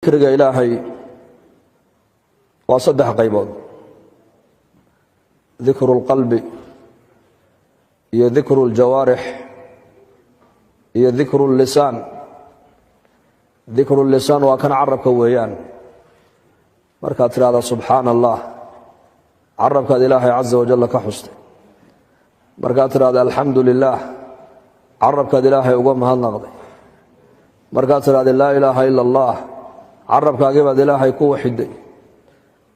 Dikriga Ilaahay waa saddex qaybood: dikru اlqalbi iyo dikru اljawaarix iyo dikru اllisaan. Dikru lisaan waa kan carabka weeyaan. Markaad tidhahda "Subxaana Allah", carabkaad Ilaahay caza wajalla ka xustay. Markaad tidhahda "Alxamdu lilaah", carabkaad Ilaahay uga mahadnaqday. Markaad tidhahda "Laa ilaaha ila Allah", carabkaagii baad Ilaahay ku waxiday.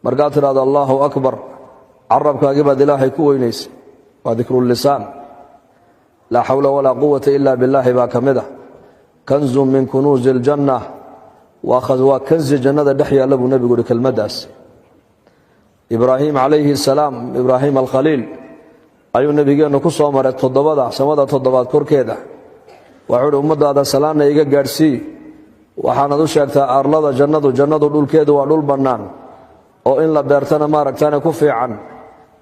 Markaad tidhahdo "Allahu akbar", carabkaagii baad Ilaahay ku weynaysay. Waa dikrulisaan. "Laa xawla walaa quwata ila billaahi" baa ka mid a. Kanzun min kunuusi iljanna, waa kanzi jannada dhex yaalla buu nebigu uhi kelmaddaas. Ibraahim calayhi salaam, Ibraahim alkhaliil, ayuu nebigeennu ku soo maray toddobada samada toddobaad korkeeda. Wuxuu uhi: "Ummaddaada salaanna iga gaadhsii, waxaanad u sheegtaa arlada jannadu, jannadu dhulkeedu waa dhul bannaan oo in la beertana maaragtana ku fiican.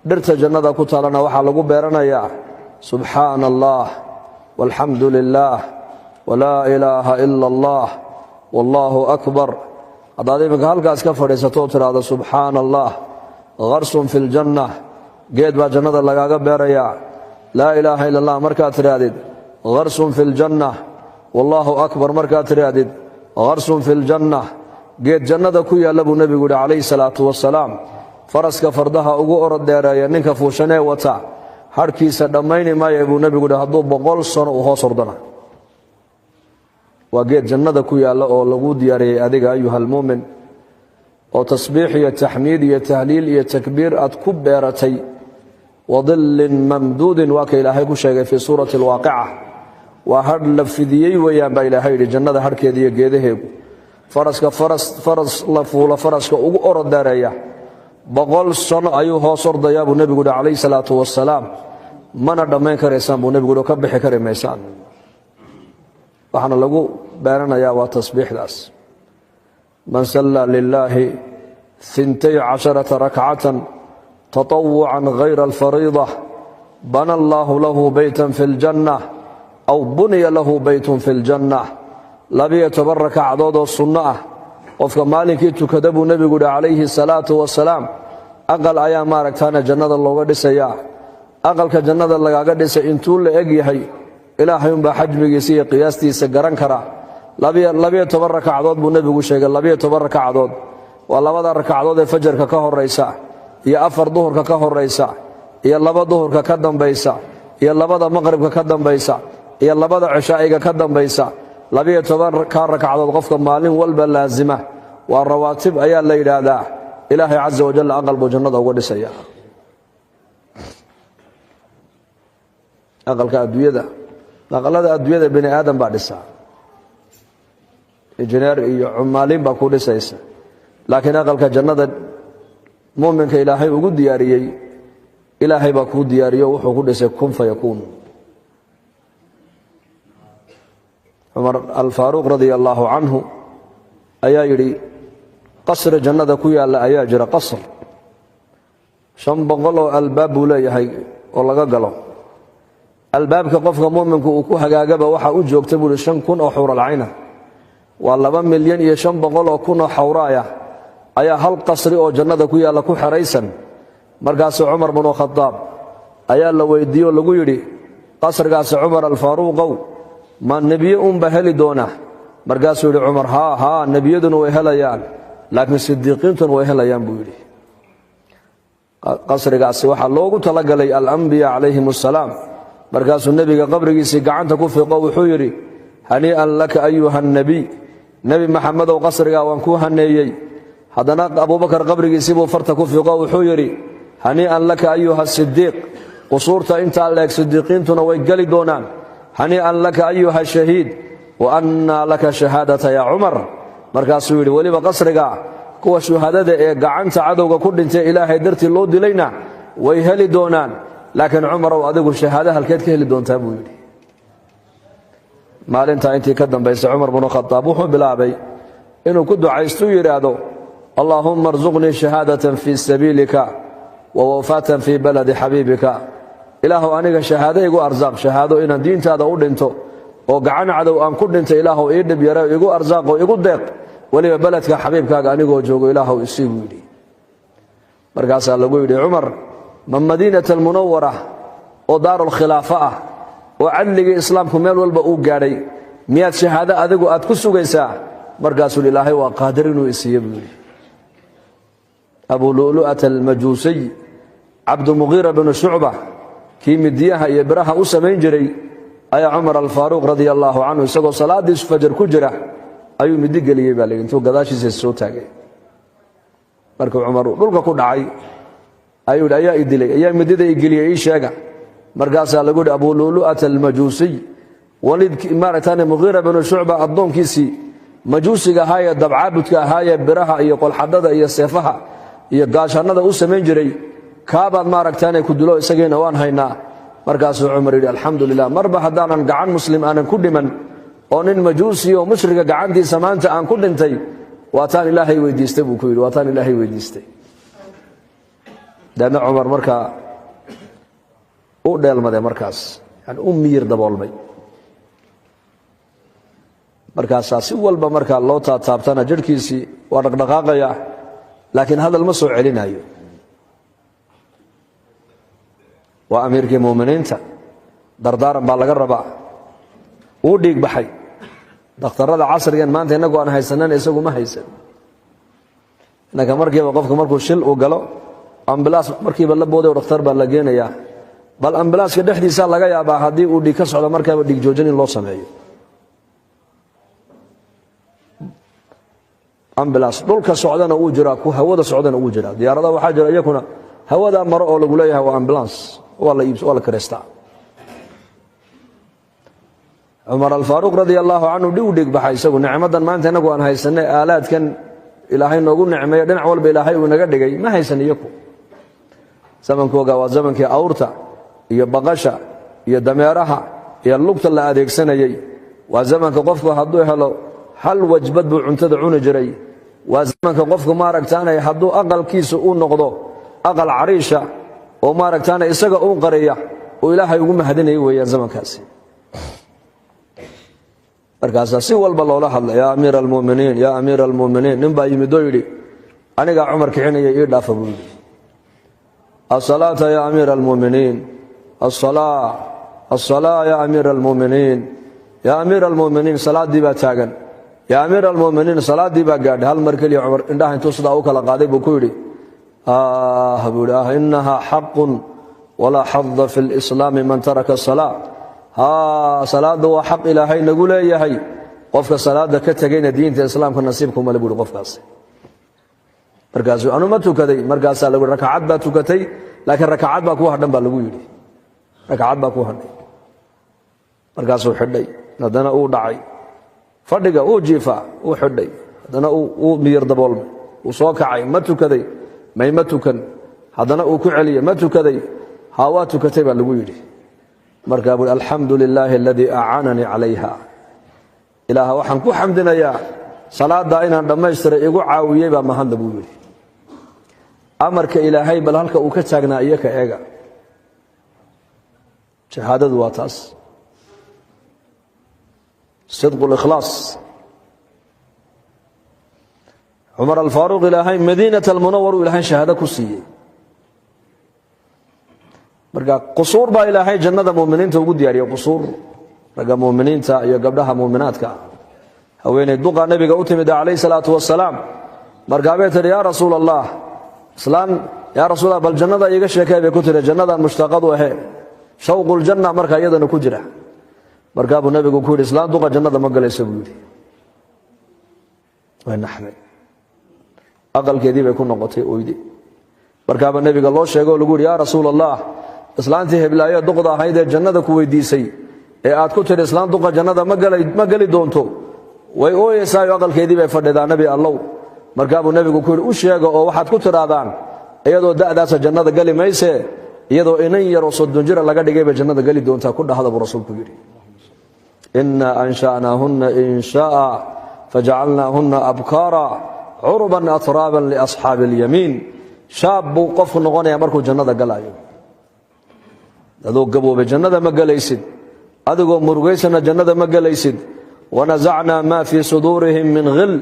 Dhirta jannada ku taalana waxaa lagu beeranayaa 'Subxaana Allah walxamdu lilaah walaa ilaaha ila Allah wallaahu akbar'. Haddaad iminka halkaas ka fadhiisato oo tidhaahdo 'Subxaana Allah', gharsun fi ljanna, geed baa jannada lagaaga beerayaa. 'Laa ilaaha ila Allah' markaad tidhaahdid, gharsun fi ljanna. 'Wallaahu akbar' markaad tidhaahdid, gharsun fi ljanna, geed jannada ku yaalla," buu nebigu yihi calayhi salaatu wasalaam. "Faraska fardaha ugu orod dheereeya ninka fuushanee wata harhkiisa dhammayni maaya," buu nebigu yihi, "hadduu 100 sano uu hoos ordana." Waa geed jannada ku yaalla oo lagu diyaariyey adiga, ayuha almuumin, oo tasbiix iyo taxmiid iyo tahliil iyo takbiir aad ku beeratay. Wadillin mamduudin waa ka Ilaahay ku sheegay fii suurati Alwaaqica. Waa hadh la fidiyey weeyaan baa Ilaahay yidhi, jannada hadhkeeda iyo geedaheegu. Faraska faras la fuulo, faraska ugu orod dheereeya, 100 sano ayuu hoos ordayaa buu nebigu yihi calayhi salaatu wasalaam. Mana dhammayn karaysaan buu nebigu yihi, ka bixi kari maysaan. Waxaana lagu beeranayaa waa tasbiixdaas. Man sallaa lilaahi 12 rakcatan taطawucan gayra alfariida, bana allaahu lahu beytan fi اljanna aw buniya lahu beytun fi اljanna. 12 rakacdood oo sunno ah qofka maalinkii tukada, buu nebigu yihi calayhi salaatu wasalaam, aqal ayaa maaragtaana jannada looga dhisayaa. Aqalka jannada lagaaga dhisay intuu la eg yahay, Ilaahay unbaa xajmigiisa iyo qiyaastiisa garan kara. 12 rakacdood buu nebigu sheegay. 12 rakacdood waa labada rakacdood ee fajarka ka horaysa, iyo afar duhurka ka horaysa, iyo laba duhurka ka dambaysa, iyo labada maqribka ka dambaysa, iyo labada cishaa'iga ka dambaysa. 12 ka rakacdood qofka maalin walba laasima, waa rawaatib ayaa la yidhaahdaa, Ilaahay casa wajal aqal buu jannada uga dhisaya. Aqalka adduunyada, aqalada adduunyada bani aadam baa dhisaa, injineer iyo cumaaliin baa ku dhisaysa, laakiin aqalka jannada muminka Ilaahay ugu diyaariyey, Ilaahay baa kuu diyaariyo, wuxuu ku dhisay kun fa yakuun. Cumar Alfaaruuq radia allaahu canhu ayaa yidhi: qasri jannada ku yaalla ayaa jira, qasr 500 oo albaab buu leeyahay oo laga galo. Albaabka qofka muminku uu ku hagaagaba waxaa u joogta, buuhi, 5000 oo xuuralcayna. Waa 2,500,000 oo xawraaya ayaa hal qasri oo jannada ku yaalla ku xeraysan. Markaasuu Cumar binu Khadaab ayaa la weydiiye oo lagu yidhi: "Qasrigaasi, Cumar Alfaaruuqow, ma nebiye uunba heli doona?" Markaasuu yidhi Cumar: "Haa haa, nebiyaduna way helayaan, laakiin sidiiqiintuna way helayaan," buu yidhi. Qasrigaasi waxaa loogu talagalay alambiya calayhim assalaam. Markaasuu nebiga qabrigiisii gacanta ku fiiqo, wuxuu yidhi: "Hanii'an laka ayuha nebiy, Nebi Maxamedow, qasrigaa waan kuu haneeyey." Haddana Abuubakar qabrigiisii buu farta ku fiiqo, wuxuu yidhi: "Hanii'an laka ayuha sidiiq, qusuurta intaa leeg sidiiqiintuna way geli doonaan. Hanii'an laka ayuha shahiid, wa annaa laka shahaadata yaa Cumar?" Markaasuu yidhi: "Weliba qasriga kuwa shuhadada ee gacanta cadowga ku dhintay Ilaahay dartii loo dilayna way heli doonaan, laakiin Cumarow, adigu shahaado halkeed ka heli doontaa?" buu yidhi. Maalintaa intii ka dambaysay Cumar bnu Khadaab wuxuu bilaabay inuu ku ducaystu yidhaahdo: "Allaahumma arsuqnii shahaadatan fii sabiilika wa wafaatan fii baladi xabiibika." Ilaahu, aniga shahaado igu arsaaq, shahaado inaan diintaada u dhinto oo gacan cadow aan ku dhintay, Ilaahu ii dhib yare, igu arsaaqo, igu deeq. Weliba beledka xabiibkaaga anigoo joogo Ilaahow isii, buu yidhi. Markaasaa lagu yidhi, Cumar, ma Madiinata Almunawara oo daarulkhilaafa ah oo cadligii Islaamku meel walba uu gaadhay miyaad shahaado adigu aad ku sugaysaa? Markaasuu, Ilaahay waa qaadir inuu isiiye, buu yidhi. Abu Lu'lu'ata Almajuusiy, Cabdumugiira binu Shucba, kii midiyaha iyo biraha u samayn jiray, ayaa Cumar Alfaaruuq radia allaahu canhu isagoo salaadiisu fajar ku jira ayuu midi geliyey, baa layidhi, intuu gadaashiisa soo taagay. Markuu Cumar dhulka ku dhacay ayuu yidhi, ayaa i dilay? Ayaa midida i geliyey? Ii sheega. Markaasaa lagu yidhi, Abu Lu'lu'ata Almajuusiy, Waliid maaragtane Mugiira binu Shucba addoonkiisii majuusiga ahaayee dabcaabudka ahaayee biraha iyo qolxadhada iyo seefaha iyo gaashaannada u samayn jiray, kaabaad maaragtaane ku dilo, isagiina waan haynaa. Markaasuu Cumar yidhi, alxamdu lilah, marba haddaanan gacan muslim aanan ku dhiman oo nin majuusi oo mushriga gacantiisa maanta aan ku dhintay, waataan Ilaahay weydiistay, buu ku yidhi, waataan Ilaahay weydiistay. Deedna Cumar markaa u dheelmaday, markaas yani u miyir daboolmay. Markaasaa si walba markaa loo taataabtana jidhkiisii waa dhaqdhaqaaqaya, laakiin hadal ma soo celinayo. Waa amiirkii muminiinta, dardaaran baa laga rabaa. Wuu dhiig baxay. Dhakhtarada casrigan maanta innagu aan haysanan isagu ma haysan. Innaka markiiba qofka markuu shil uu galo, ambalaas markiiba la booday, dhakhtar baa la geenayaa. Bal ambalaaska dhexdiisa laga yaabaa haddii uu dhiig ka socdo markaaba dhiig joojin in loo sameeyo. Ambalaas dhulka socdana wuu jiraa, ku hawada socdana wuu jiraa. Diyaaradaha waxaa jira iyakuna hawada maro oo lagu leeyahay waa ambulance, waa la iibs, waa la kireystaa. Cumar Alfaaruuq radia allaahu canhu dhig u dhig baxay isagu. Nicmadan maanta inagu aan haysanay, aalaadkan Ilaahay noogu nicmeeyo, dhinac walba Ilaahay uu inaga dhigay, ma haysan iyaku. Zamankooga waa zamankii awrta iyo baqasha iyo dameeraha iyo lugta la adeegsanayey. Waa zamanka qofku hadduu helo hal wajbad buu cuntada cuni jiray. Waa zamanka qofku maaragtaanay hadduu aqalkiisa uu noqdo aqal cariisha oo maaragtaanay isaga uu qariya uu Ilaahay ugu mahadinaya weeyaan zamankaasi. Markaasaa si walba loola hadla, yaa amiira almuminiin, yaa amiira almuminiin. Nin baa yimid oo yidhi, anigaa Cumar kicinaya, ii dhaafa, buu yidhi. Asalaata ya amiira almuminiin, asalaa, asalaa ya amiira almuminiin, yaa amiira almuminiin, salaaddii baa taagan, yaa amiira almuminiin, salaaddii baa gaadhay. Hal mar keliya Cumar indhaha intuu sidaa u kala qaaday buu ku yidhi, ah, buu yidhi, ah, innaha xaqun walaa xada fi lislaami man taraka asalaa. Haa, salaadda waa xaq Ilaahay nagu leeyahay, qofka salaada ka tegayna diinta Islaamka nasiibkumale, buu yidhi qofkaasi. Markaasuu, anu ma tukaday? Markaasaa lagu yidhi, rakacad baa tukatay, laakiin rakacad baa kuu hadhan baa lagu yidhi, rakacad baa kuu hadhay. Markaasuu xidhay, haddana uu dhacay fadhiga, uu jiifaa, uu xidhay, haddana uu miyir daboolmay, uu soo kacay. Ma tukaday? May, ma tukan. Haddana uu ku celiyey, ma tukaday? Haa, waa tukatay, baa lagu yidhi. Markaa buui, alxamdu lilaahi aladii acaananii calayha, Ilaaha waxaan ku xamdinayaa salaaddaa inaan dhammaystiray igu caawiyey baa mahadla, buu yidhi. Amarka Ilaahay bal halka uu ka taagnaa iyo ka eega. Shahaadadu waa taas, sidqu likhlaas. Cumar Alfaaruuq Ilaahay Madiinat Almunawar uu Ilaahay shahaado ku siiyey. Marka qusuur baa Ilaahay jannada muminiinta ugu diyaariyey, qusuur ragga muminiinta iyo gabdhaha muminaadka. Haweeney duqa nabiga u timid calayh salaatu wasalaam. Markaa bay tihi, yaa Rasuul Allah, islaan, yaa Rasuul Allah, bal jannada iiga sheekay, bay ku tiri, jannadan mushtaqadu ahe, shawquljanna markaa iyadana ku jira. Markaa buu nabigu ku yidhi, islaan duqa jannada ma galayso, buu yidhi. Way naxday, aqalkeedii bay ku noqotay, oyde. Markaaba nebiga loo sheego o lagu yidhi, yaa Rasuul Allah, islaantii heblaayo duqda ahayd ee jannada ku weydiisay ee aad ku tidhi islaan duqa jannada ma geli doonto, way ooyeysaayo aqalkeedii bay fadhidaa, Nebi Allow. Markaabuu nebigu ku yidhi, u sheega oo waxaad ku tidhaahdaan, iyadoo da'daasa jannada geli mayse, iyadoo inan yaroo 30 jira laga dhigay bay jannada geli doontaa ku dhahda, buu rasuulku yidhi. Inaa ansha'naahunna insha'a fajacalnaahunna abkaara curban atraaban liasxaabi alyamiin. Shaab buu qofku noqonaya markuu jannada galayo. Adoo gaboobay jannada ma gelaysid, adigoo murugaysana jannada ma gelaysid. Wanasacnaa maa fii suduurihim min hil.